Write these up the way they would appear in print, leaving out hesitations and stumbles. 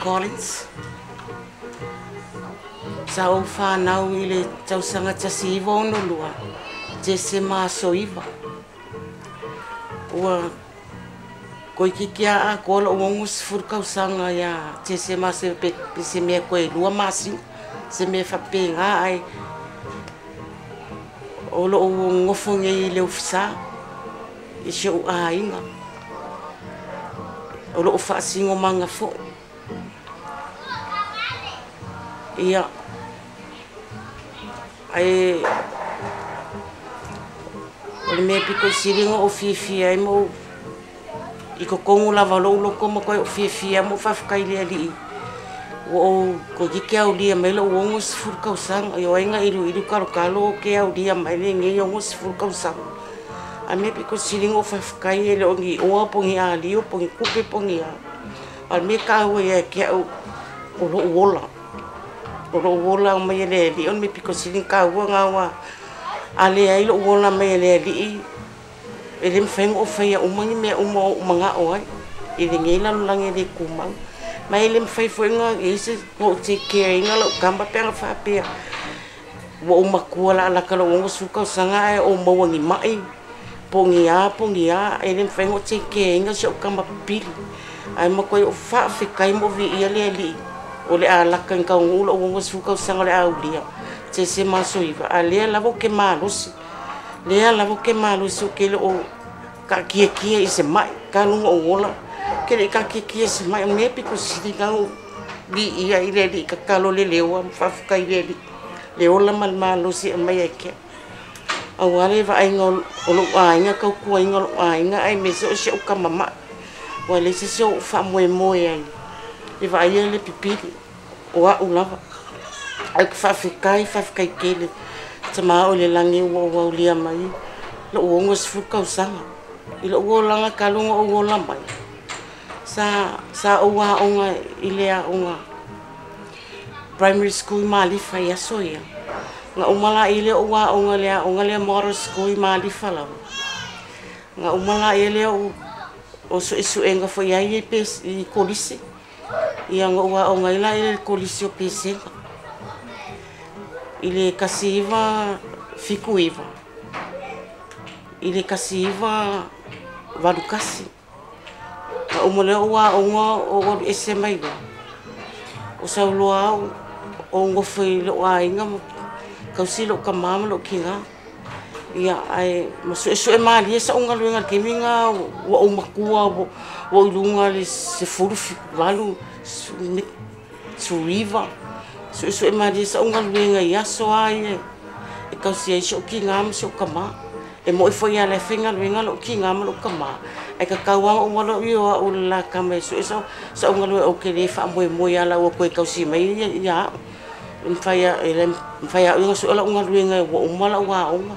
Collins. Sa ou fanau i le tausaga 1962, Tesema aso 9. Ua toeitiiti lava atoa lou 60 tausaga ia Tesema aso 9 pe se mea toe 2 masina, se mea faapena, ae o lou nofo nei i le Ofisa i si ou aiga. O lou faasinomaga foi. Ia, ae o le mea pito i sili ona ou fiafia ai ma ou i totonu lava o lou loto ma toe ou fiafia ma ou faafetai i le Alii, ua ou toeitiiti aulia mai lou 60 tausaga. Ia o ai na iluilu talotalo ou te aulia mai lenei 60 tausaga. A mea pito sili ona ou faafetai, e le o ni oa po o ni alio po o ni tupe po o ni a. A o le mea e taua ia te au, o lou ola. O lou ola mai e le Alii, o le mea pito sili ona taua lena, aua a leai lou ola mai e le Alii, e le mafai ona ou faia uma ni mea uma o ou manao ai i lenei lalolagi e le tumau. Ma e le mafai foi ona i ai se ou take care ina lau tama pe ana faapea ua ou matua o le a lata i lou 60 tausaga ae ou maua ni mai, po o ni a, po o ni a, e le mafai ona ou take care ina si ou tama pipili. Ae matuai ou faafetai ma ou viia le Alii o le a lata ina taunuu lou 60 tausaga o le a aulia, Tesema aso 9, a lea lava ou te malosi. Lea lava ou te malosi, ou te le o taatiatia i se mai, talu ona ou ola, ou te le i taatiatia i se mai. O le mea pito sili lena ona ou viia i le Alii, tatalo le leoa ma faafetai i le Alii, le ola ma le malosi e aumai ia te au. Aua le vaaiga o lou aiga, tautuaina o lou aiga, aemaise o si ou tama mai. Ua leai se isi o ou faamoemoe ai e vaaia le pipili, o au lava. Ae ou te faafetai, faafetai tele. Tama o le lagi ua ou aulia mai lou 60 tausaga. I lou olaga talu ona ou ola mai, sa ou aoga i le aoga primary school i Malifa i aso ia. Na uma la i le ou aoga le aoga lea model school i Malifa lava. Na uma la i le ou o suesuega foi ai i i kolisi. Ia na ou aoga ai la i le kolisi o Pesega. I le 1979 i le 1981. Na uma lea ou aoga o alu ese mai loa. O sauloa au o nofo i lou aiga ma tausi lou tama ma lou tina. Ia ae ma suesue malie sau galuega i le taimi lena ua ou matua ua ou i luga i le 18, 19. Suesue malie sau galuega i aso lava ia e tausi ai si ou tina ma si ou tama. E moi foi lava o la e faigaluega lou tina ma lou tama, ae tatau lava ona ou alo i o au o le la tama e sue sau galuega, ou te le faamoemoe ia laua toe tausi mai ia au. E mafai e au ona sue lau galuega ua uma lau aoga.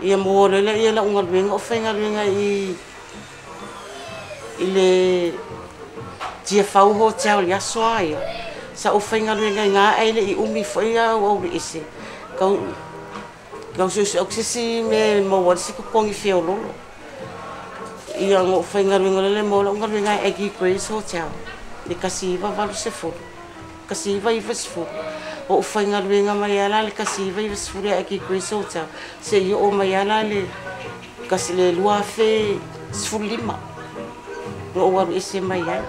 Ia maua loa lea lau galuega o faigaluega i le Tiafau Hotel i aso lava ia. Sa ou faigaluega i ina ae le i umi foi au alu ese. Kau suesue au se isi mea e maua ai se totogi feoloolo. Ia na ou faigaluega loa lea maua lau galuega e Aggie Grace Hotel i le 1980, 1990. O ou faigaluega mai lava la le 1990 i Aggie Grace Hotel seia oo mai lava la le 2015 na ou alu ese mai ai.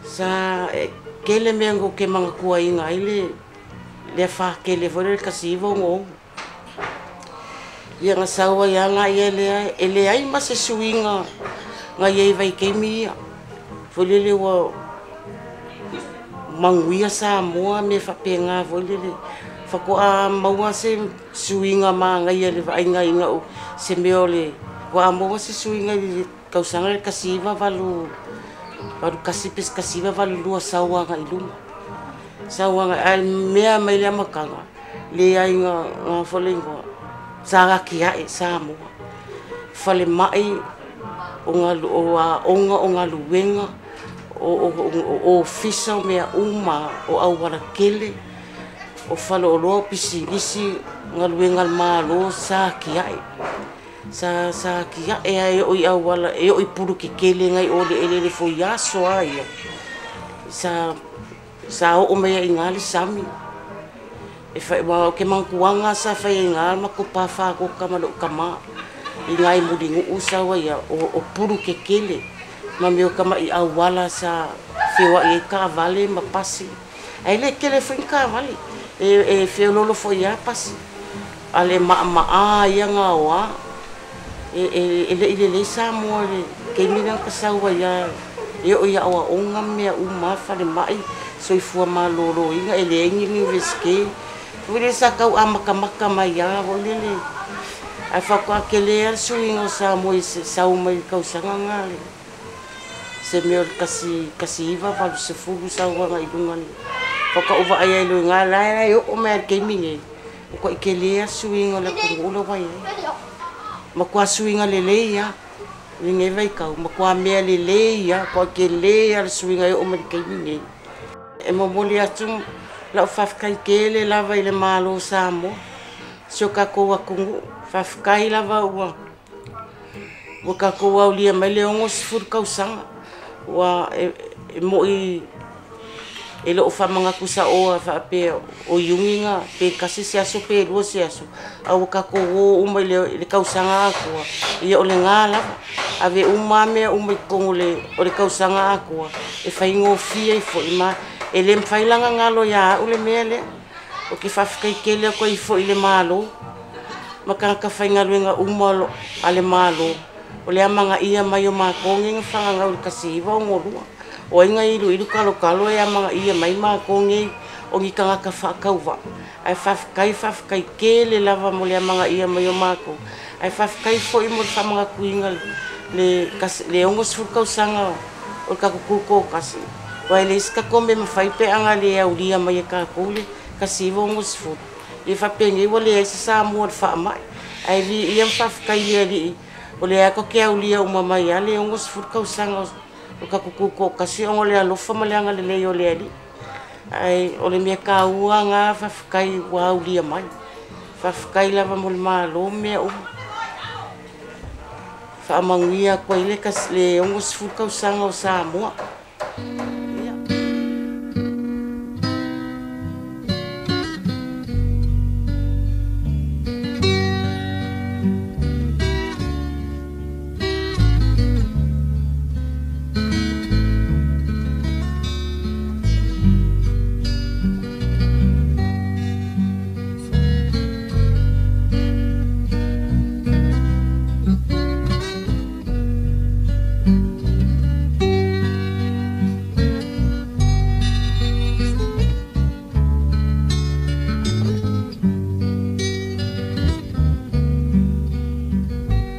Sa tele mea na ou te manatuaina ai le afa tele foi lea o le 1966. Ia na sau ai lava ia lea, e leai ma se suiga na i ai i vaitaimi ia. Foi lele ua manuia Samoa mea faapena foi lele. Faatoa maua se suiga manaia i le vaaiga ina se mea o le faatoa maua se suiga i le tausaga le 1981 pe 1982 sau agai i luma. Sau agai, ae mea mai le amataga, leai na foi le igoa, sa atiae Samoa. Falemai, o aoga, o galuega, o ofisa, o mea uma, o auala tele, o faleoloa, o pisinisi, galuega a le Malo, sa atiae. Sa atiae lava e oo i auala, e oo i pulu tetele nai o le eleele foi i aso lava ia. Sa oo mai ai i ina le sami. E fai, aua ou te manatuaga sa fai ai i ina le matou pa fagota ma lou tama i ina i Mulinuu sau ai lava, o pulu tetele ma mea o tamai auala sa feoai ai taavale ma pasi. Ae le tele foi ni taavale, e feoloolo foi lava pasi, a o le maamaa ia ona aoa. E le i lelei Samoa i le taimi lea na ta sau ai lava e oo i aoaoga ma mea uma lava, falemai, soifua maloloina, e leai ni Iunivesite. Foi lele sa tau amatamata mai lava foi lele, ae faatoa tele lava le suiga o Samoa i le sau mai le tausaga lena se mea o le 1980 sau agai i luga faatoa ou vaai ai loa i ina, la e oo mai lava i le taimi lenei, matuai tele lava le suiga o le atunuu lea ua i ai. Matua suiga lelei lava i lenei vaitau, matua mea lelei lava, matua tele lava le suiga e oo mai i le taimi lenei. E momoli atu lau faafetai tele lava i le Malo o Samoa, si o tatou atunuu, faafetai lava ua tatou aulia mai le 60 tausaga. Ua e moi e le o faamanatu saoa faapea o Iuni na pe tasi se aso pe lua se aso, a ua tatou o uma i le tausaga atoa, ia o lena lava. Ave uma lava mea uma i totonu o le tausaga atoa, e faigofie ai foi ma e le mafai la ona galo ia au le mea lea. Ou te faafetai tele atu ai foi i le Malo ma tagata faigaluega uma a le Malo o le amanaia mai o matou nei na fananau i le 1962. O ai na iluilu talotalo e amanaia mai matou nei o ni tagata faatauvaa. Ae faafetai faafetai tele lava mo le amanaia mai o matou. Ae faafetai foi mo le faamanatuina le 60 tausaga o le tatou Tutoatasi. Aua e leai se tatou mea e mafai pe ana le aulia mai e tatou le 1960. Ia faapenei ua leai se Samoa i le faamai. Ae viia ma faafetai i le Alii o lea tatou te aulia uma mai lava le 60 tausaga o le tatou Tutoatasi ona o le alofa ma le agalelei o le Alii. Ae o le mea taua lena, faafetai ua aulia mai. Faafetai lava mo le Malo ma mea uma. Faamanuia atu ai le 60 tausaga o Samoa.